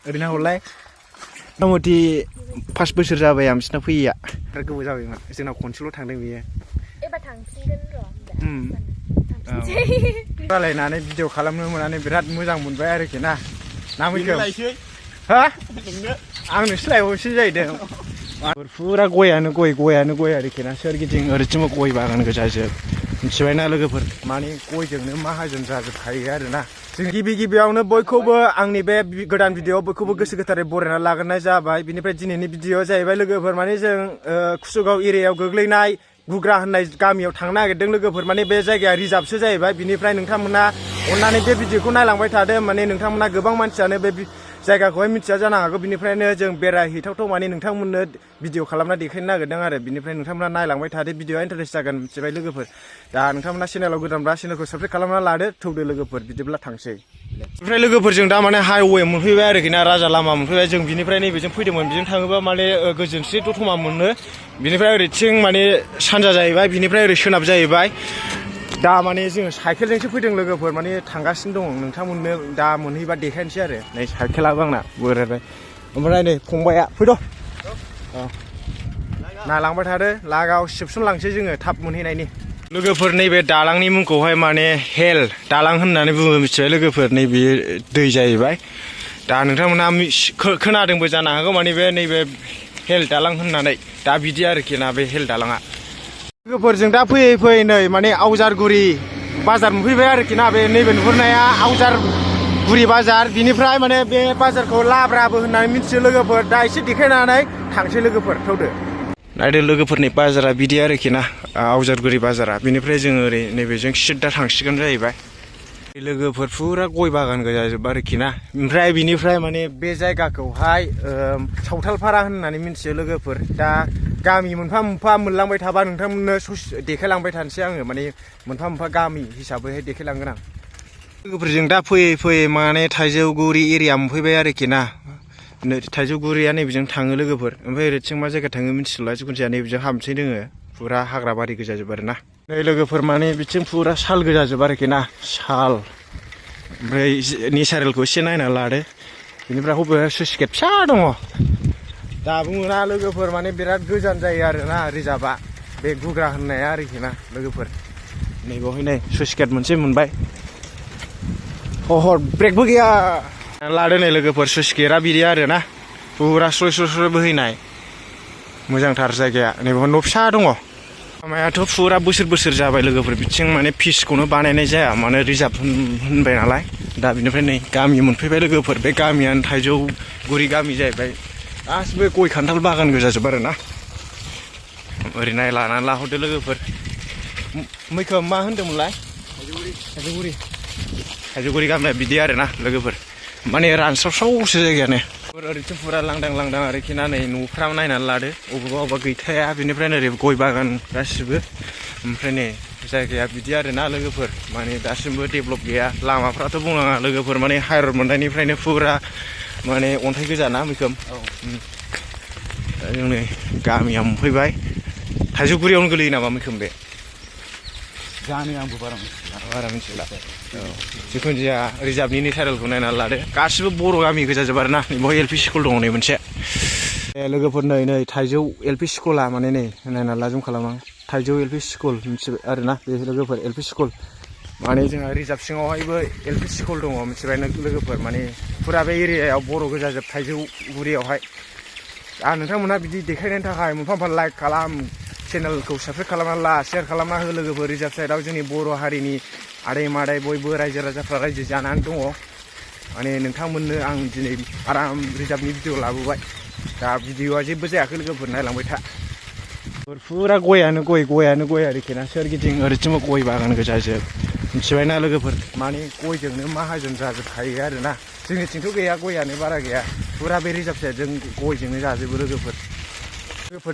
ओरैनो हरलाय मथा मथि 5 बोसोर जाबाय आं बिसिनाव फैयैया आरो गोबाव जाबायमोन जोंनाव खनसेल' थांदों बियो एबार थांफिनगोन र' रायलायनानै भिडिअ खालामनो मोननानै बिराद मोजां मोनबाय आरोखि ना मैखोम हा आंनोसो लायबावसै जाहैदों फुरा गयानो गय आरोखि ना सोरगिदिं ओरैथिंबो गय बागान गोजाजोब मिथिबायना लोगोफोर माने गयजोंनो माहाजोन जाजोबखायो आरोना जों गिबियावनो बयखौबो आंनि बे गोदान भिडिअ बयखौबो गोसो गोथारै बरायना लाग्रोनाय जाबाय बिनिफ्राय दिनैनि भिडिअ जाहैबाय लोगोफोर माने जों कुसुगाव एरियायाव गोग्लैनाय गुग्रा होननाय गामियाव थांनो नागिरदों लोगोफोर माने बे जायगाया रिजार्भसो जाहैबाय बिनिफ्राय नोंथांमोना अननानै बे भिडिअखौ नायलांबाय थादो माने नोंथांमोना गोबां मानसियानो बे जायगाखौहाय मिथिया जानो हागौ बिनिफ्रायनो जों बेरायहैथावथाव माने नोंथांमोननो भिडिअ खालामना देखायनो नागिरदों आरो बिनिफ्राय नोंथांमोना नायलांबाय थादो भिडिअआ इन्टारेस्ट जागोन मिथिबाय लोगोफोर दा नोंथांमोना चेनेलाव गोदानब्ला चेनेलखौ साबस्क्राइब खालामना लादो थौदो लोगोफोर बिदिब्ला थांसै ओमफ्राय लोगोफोरजों दा माने हाइवे मोनफैबाय आरोखि ना राजा लामा मोनफैबाय जों बिनिफ्राय नैबेजों फैदोंमोन बिजों थाङोबा माने गोजोनस्रि दतमा मोनो बिनिफ्राय ओरैथिं माने सानजा जाहैबाय बिनिफ्राय ओरै सोनाब जाहैबाय दा माने जोङो साइकेलजोंसो फैदों लोगोफोर माने थांगासिनो दं नोंथांमोननो दा मोनहैबा देखायनोसै आरो नै साइकेलाबो आंना बोरायबाय ओमफ्राय नै फंबाया फैद' नायलांबाय थादो लागाव सिबसनलांसै जोङो थाब मोनहैनायनि लोगोफोर नैबे दालांनि मुंखौहाय माने हेल दालां होननानै बुङो मिथिबाय लोगोफोर नैबे दै जाहैबाय दा नोंथांमोना खोनादोंबो जानो हागौ माने बे नैबे हेल दालां होननानै दा बिदि आरोखि ना बे हेल दालाङा लोगोफोरजों दा फैयै नै माने आवजारगुरि बाजार मोनफैबाय आरोखि ना बे नैबे नुहुरनाया आवजारगुरि बाजार बिनिफ्राय माने बे बाजारखौ लाब्राबो होननानै मिथियो लोगोफोर दा एसे देखायनानै थांसै लोगोफोर थौदो नायदो लोगोफोरनि बाजारा बिदि आरोखि ना आवजारगुरि बाजारा बिनिफ्राय जोङो ओरै नैबेजों सिदा थांसिगोन जाहैबाय लोगोफोर फुरा गय बागान गोजाजोब आरोखि ना ओमफ्राय बिनिफ्राय माने बे जायगाखौहाय सावथालपारा होननानै मिथियो लोगोफोर दा गामि मोनफा मोनफा मोनलांबाय थाबा नोंथांमोननो देखायलांबाय थानोसै आङो माने मोनफा मोनफा गामि हिसाबैहाय देखायलांगोन आं लोगोफोरजों दा फैयै माने थाइजौगुरि एरिया मोनफैबाय आरोखि ना थाइजौगुरिया नैबेजों थाङो लोगोफोर ओमफ्राय ओरैथिं मा जायगा थाङो मिथिला जिखुनु जाया नैबेजों हाबसै दोङो फुरा हाग्रा बारि गोजाजोब आरो ना नै लोगोफोर माने बिथिं फुरा साल गोजाजोब आरोखि ना साल ओमफ्राय नेचारेलखौ एसे नायना लादो बेनिफ्राय बबेबा सुइस गेट फिसा दङ दाबो मोना लोगोफोर माने बिराद गोजान जायो आरोना रिजार्भआ बे गुग्रा होननाया आरोखि ना लोगोफोर नैबावहाय नै सुइस गेट मोनसे मोनबाय ब्रेकबो गैया लादो नै लोगोफोर सुइस गेटआ बिदि आरोना फुरा स्रय बोहैनाय मोजांथार जायगाया नैबाव न' फिसा दङ लामायाथ' फुरा बोसोर जाबाय लोगोफोर बिथिं माने फिसखौनो बानायनाय जाया माने रिजार्भ होनबाय नालाय दा बिनिफ्राय नै गामि मोनफैबाय लोगोफोर बे गामियानो थाइजौगुरि गामि जाहैबाय गासिबो गय खान्थाल बागान गोजाजोब आरो ना ओरैनो लानानै लाहरदो लोगोफोर मैखोम मा होनदोंमोनलाय थाइजौगुरि गामिया बिदि आरो ना लोगोफोर माने रानस्रावस्रावसो जायगायानो ओरैथिं फुरा लांदां आरोखि ना नै न'फ्रा नायनानै लादो अबेबा गैथाया बिनिफ्राय ओरै गय बागान गासिबो ओमफ्राय नै जायगाया बिदि आरो ना लोगोफोर माने दासिमबो डेभेलप गैया लामाफ्राथ' बुंनाङा लोगोफोर माने हाइरड मोननायनिफ्रायनो फुरा माने अन्थाइ गोजा ना मैखोम दा जों नै गामियाव मोनफैबाय थाइजौगुरियावनो गोलैयो नामा मैखोम बे जानो आंबो बारा मिथिला जिखुनु जाया रिजार्भनि नेचारेलखौ नायनानै लादो गासिबो बर' गामि गोजाजोब आरो ना बेवहाय एल पि स्कुल दङ नै मोनसे लोगोफोर नै थाइजौ एल पि स्कुला माने नै नायनानै ला जुम खालामो थाइजौ एल पि स्कुल मिथिबाय आरो ना बे लोगोफोर एल पि स्कुल माने जोंहा रिजार्भ सिङावहायबो एल पि स्कुल दङ मिथिबाय लोगोफोर माने फुरा बे एरियायाव बर' गोजाजोब थाइजौगुरियावहाय नोंथांमोनहा बिदि देखायनायनि थाखाय मोनफा लाइक खालाम चेनेलखौ साबस्क्राइब खालामना ला शेयार खालामना हो लोगोफोर रिजार्भ साइडआव जोंनि बर' हारिनि आदै मादै बयबो रायजो राजाफ्रा रायजो जानानै दङ माने नोंथांमोननो आं दिनै आराम रिजार्भनि भिडिअ लाबोबाय दा भिडिअआ जेबो जायाखै लोगोफोर नायलांबाय था फुरा गयानो गय आरोखि ना सोरगिदिं ओरैथिंबो गय बागान गोजाजोब मिथिबायना लोगोफोर माने गयजोंनो माहाजोन जाजोबखायो आरो ना जोंनिथिंथ' गैया गयानो बारा गैया फुरा बे रिजार्भ साइडजों गयजोंनो जाजोबो लोगोफोर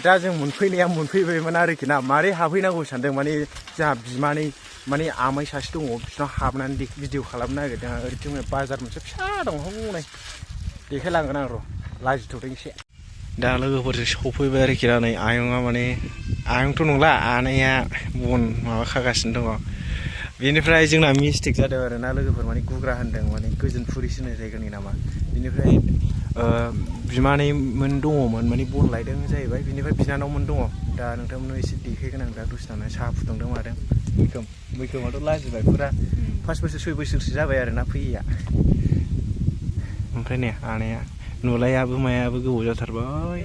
दा जों मोनफैबायमोन आरोखि ना मारै हाबहैनांगौ सानदों माने जोंहा बिमानै माने आमाइ सासे दङ बिसिनाव हाबनानै भिडिअ खालामनो नागिरदों आं ओरैथिं बाजार मोनसे फिसा दङ हनै देखायलांगोन आं र' लाजिथ'दों एसे दा लोगोफोरजों सफैबाय आरोखि ना नै आयंआ माने आयंथ' नंला आनैया बन माबा खागासिनो दङ बेनिफ्राय जोंना मिस्टेक जादों आरो ना लोगोफोर माने गुग्रा होनदों माने गोजोनफुरिसो होनो जायगानि नामा बेनिफ्राय बिमानैमोन दङमोन माने बन लायदों जाहैबाय बिनिफ्राय बिनानावमोन दङ दा नोंथांमोननो एसे देखायगोन आं दा दसे थानानै साहा फुदुंदों मादों मैखोमाथ' लाजिबाय फुरा 5 बोसोर 6 बोसोरसो जाबाय आरोना फैयैया ओमफ्राय ने आनाया नुलायाबो मायाबो गोबाव जाथारबाय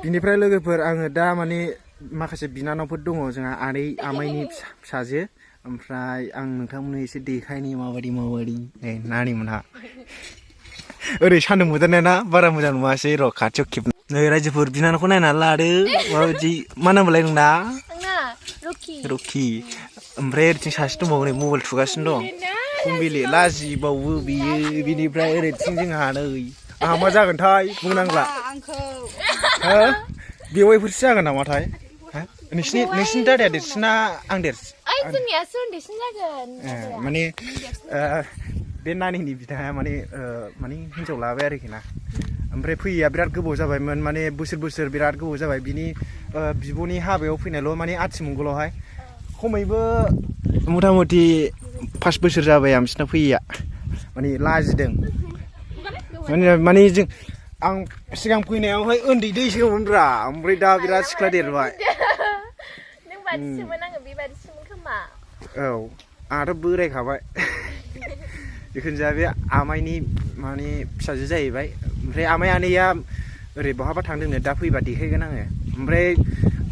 बिनिफ्राय लोगोफोर आङो दा माने माखासे बिनानावफोर दङ जोंहा आमाइनि फिसाजो ओमफ्राय आं नोंथांमोननो एसे देखायनि माबायदि नै नानिमोनहा ओरै सान्दुं मोदाननाय ना बारा मोजां नुवासै र' खाथियाव खेबनो नै रायजोफोर बिनानावखौ नायनानै लादो माबायदि मा नाम मोनलाय नोंना रकि ओमफ्राय ओरैथिं सासे दंबावो नै मबाइल थुगासिनो दं फुंबिलि लाजिबावो बियो बिनिफ्राय ओरैथिं जोंहा नै आंहा मा जागोनथाय बुंनांला हो बेवाइफोरसो जागोन नामाथाय नोंसिनि दादाया देरसिना आं देरसिन जोंनियासो उन्दैसिन जागोन माने बे नानिनि बिदाया माने हिन्जाव लाबाय आरोखि ना ओमफ्राय फैयैया बिराद गोबाव जाबायमोन माने बोसोर बिराद गोबाव जाबाय बिनि बिब'नि हाबायाव फैनायल' माने आथिमंगलावहाय खमैबो मथा मथि 5 बोसोर जाबाय आं बिसिनाव फैयैया माने लाजिदों माने आं सिगां फैनायावहाय उन्दै दैसोमोनब्रा ओमफ्राय दा बिराद सिख्ला देरबाय नों बादिसोमोन आङो बेबादिसोमोन खोमा औ आंहाथ' बोरायखाबाय जिखुनु जाया बे आमाइनि माने फिसाजो जाहैबाय ओमफ्राय आमाइ आनैया ओरै बहाबा थांदोंनो दा फैबा देखायगोन आङो ओमफ्राय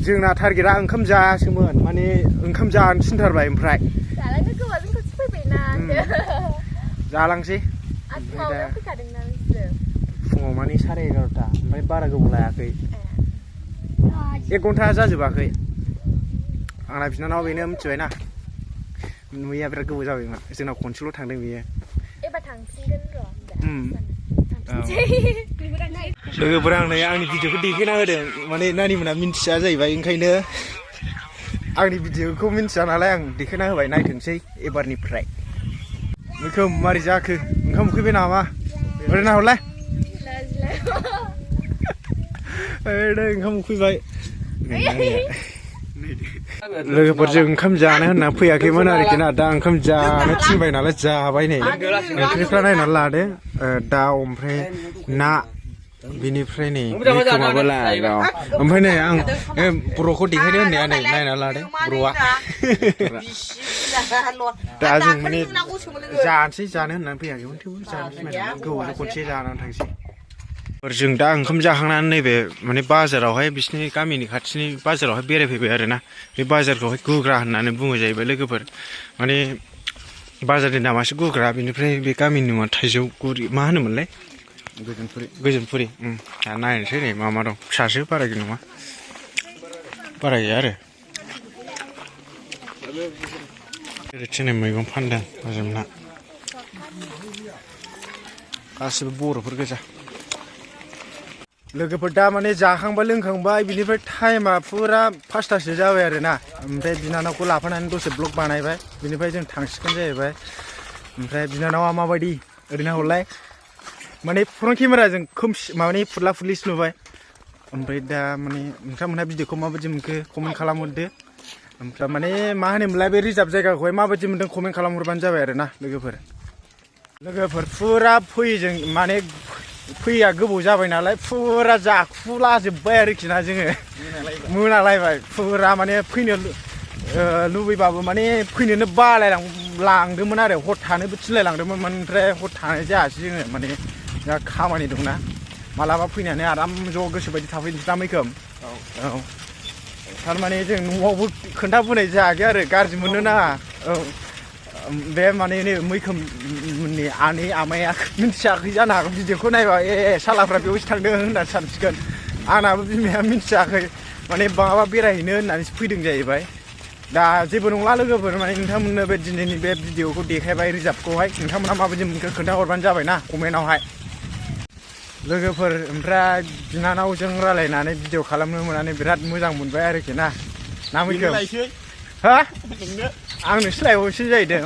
जोंना टारगेटआ ओंखाम जायासोमोन माने ओंखाम जानो थिनथारबाय ओमफ्राय जालांनो गोबावजों खनसे फैबायना जालांसै आथिमावनो फैखादोंना नोंसोर फुङाव माने 11:30 ओमफ्राय बारा गोबाव लायाखै 1 घन्टा जाजोबाखै आंना बिनानाव बेनो मिथिबाय ना नुयैया बिराद गोबाव जाबायमोन जोंनाव खनसेल' थांदों बियो एबार थांफिनगोन र' लोगोफोरा आंनि भिडिअखौ देखायना होदों माने नानिमोना मिन्थिया जाहैबाय ओंखायनो आंनि भिडिअखौ मिन्थिया नालाय आं देखायना होबाय नायथोंसै एबारनिफ्राय मैखोम मारै जाखो ओंखाम उखैबाय नामा ओरै नाहरलाय ओंखाम उखैबाय लोगोफोरजों ओंखाम जानो होनना फैयाखैमोन आरोखि ना दा ओंखाम जानो थिनबाय नालाय जाबाय नै ओंख्रिफ्रा नायनानै लादो दाउ ओमफ्राय ना बिनिफ्राय नै मैखोमाबो लादों ओमफ्राय नै आं बर'खौ देखायनो होननाया नै नायनानै लादो बर'आ दा जों माने जानोसै जानो होननानै फैयाखैमोन थेवबो जानो थिनबाय गोबावजों खनसे जानानै थांसै जों दा ओंखाम जाखांनानै नैबे माने बाजारावहाय बिसिनि गामिनि खाथिनि बाजारावहाय बेरायफैबाय आरोना बे बाजारखौहाय गुग्रा होननानै बुङो जाहैबाय लोगोफोर माने बाजारनि नामासो गुग्रा बेनिफ्राय बे गामिनि मुङा थाइजौगुरि मा होनोमोनलाय गोजोनपुरि दा नायनोसै नै मा दं फिसासो बारा गिदिर नङा बारा गैया आरो ओरैथिं नै मैगं फानदों हजोंना गासिबो बर'फोर गोजा लोगोफोर दा माने जाखांबाय लोंखांबाय बिनिफ्राय टाइमा फुरा 5टासो जाबाय आरोना ओमफ्राय बिनानावखौ लाफानानै दसे ब्लग बानायबाय बिनिफ्राय जों थांसिगोन जाहैबाय ओमफ्राय बिनानावा माबायदि ओरैनो हरलाय माने फ्रन्ट केमेराजों खोमसि माने फुरला फुरलिसो नुबाय ओमफ्राय दा माने नोंथांमोनहा भिडिअखौ माबायदि मोनखो कमेन्ट खालामहरदो ओमफ्राय माने मा होनोमोनलाय बे रिजार्भ जायगाखौहाय माबायदि मोनदों कमेन्ट खालामहरबानो जाबाय आरोना लोगोफोर फुरा फैजों माने फैया गोबाव जाबाय नालाय फुरा जाखुलाजोब्बाय आरोखि ना जोङो मोनालायबाय फुरा माने फैनो लुबैबाबो माने फैनोनो बालायलांदोंमोन आरो हर थानोबो थिनलायलांदोंमोन ओमफ्राय हर थानाय जायासै जोङो माने दा खामानि दंना मालाबा फैनानै आराम ज' गोसोबायदि थाफैनोसै ना मैखोम औ थारमाने जों न'आवबो खोन्थाबोनाय जायाखै आरो गाज्रि मोननो नाङा औ बे माने मैखोमनि आमाइया मिन्थियाखै जानो हागौ भिडिअखौ नायबा सालाफ्रा बेयावसो थांदों होननानै सानसिगोन आंनाबो बिमाया मिन्थियाखै माने माबा बेरायहैनो होननानैसो फैदों जाहैबाय दा जेबो नंला लोगोफोर माने नोंथांमोननो बे दिनैनि बे भिडिअखौ देखायबाय रिजार्भखौहाय नोंथांमोना माबायदि मोनखो खोन्थाहरबानो जाबाय ना कमेन्टआवहाय लोगोफोर ओमफ्राय बिनानावजों रायलायनानै भिडिअ खालामनो मोननानै बिराद मोजां मोनबाय आरोखि ना मैखोम हा आंनोसो लायबावसो जाहैदों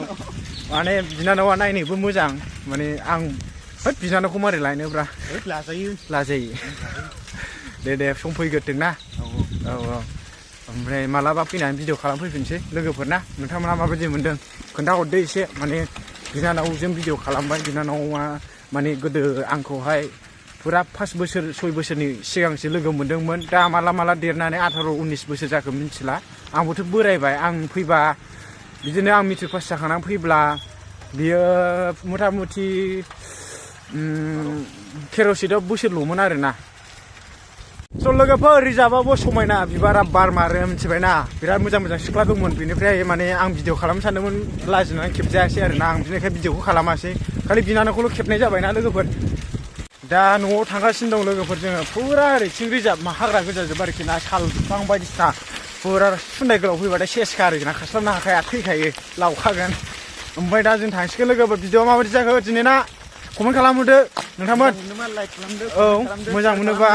माने बिनानावा नायनोबो मोजां माने आं बिनानावखौ मारै लायनोब्रा लाजायो दे सम फैग्रोथों ना औ ओमफ्राय मालाबा फैनानै भिडिअ खालामफैफिनसै लोगोफोरना नोंथांमोना माबायदि मोनदों खोन्थाहरदो एसे माने बिनानावजों भिडिअ खालामबाय बिनानावा माने गोदो आंखौहाय फुरा 5 बोसोर 6 बोसोरनि सिगांसो लोगो मोनदोंमोन दा माला देरनानै 18-19 बोसोर जाखो मिथिला आंबोथ' बोरायबाय आं फैबा बिदिनो आं मेट्रिक पास जाखांनानै फैब्ला बियो मथा मथि 13 बोसोरल'मोन आरोना स' लोगोफोर रिजार्भआवबो समायना बिबारा बार मारो मिथिबायना बिराद मोजां सिख्ला दंमोन बेनिफ्राय माने आं भिडिअ खालामनो सानदोंमोन लाजिनानै खेबजायासै आरोना आं बिनिखाय भिडिअखौ खालामासै खालि बिनानावखौल' खेबनाय जाबायना लोगोफोर दा न'आव थांगासिनो दं लोगोफोर जोङो फुरा ओरैथिं रिजार्भ हाग्रा गोजाजोब आरोखि ना साल बिफां बायदिसिना फुरा सुन्दाय गोलाव फैबाथाय सेसखा आरोखि ना खास्लाबनो हाखाया थैखायो लावखागोन ओमफ्राय दा जों थांसिगोन लोगोफोर भिडिअआ माबायदि जाखो दिनै ना कमेन्ट खालामहरदो नोंथांमोन औ मोजां मोनोबा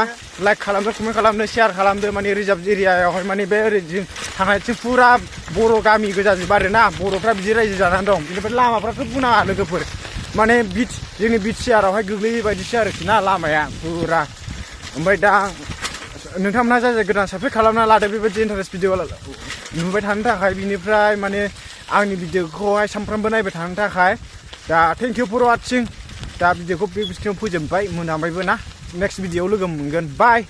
लाइक खालामदो कमेन्ट खालामदो शेयार खालामदो माने रिजार्भ एरियायावहाय माने बे ओरै थांनायथिं फुरा बर' गामि गोजाजोब आरोना बर'फ्रा बिदि रायजो जानानै दं बेनिफ्राय लामाफ्राथ' बुंनाङा लोगोफोर माने जोंनि बिटिआरआवहाय गोग्लैयै बायदिसो आरोखि ना लामाया फुरा ओमफ्राय दा नोंथांमोना जाय गोदान साबस्क्राइब खालामना लादो बेबायदि इन्टारेस्ट भिडिअ नुबाय थानो थाखाय बिनिफ्राय माने आंनि भिडिअखौहाय सानफ्रामबो नायबाय थानो थाखाय दा थेंक इउ फर वाचिं दा भिडिअखौ बे बिथिङाव फोजोबबाय मोनाबायबो ना नेक्स्ट भिडिअआव लोगो मोनगोन बाय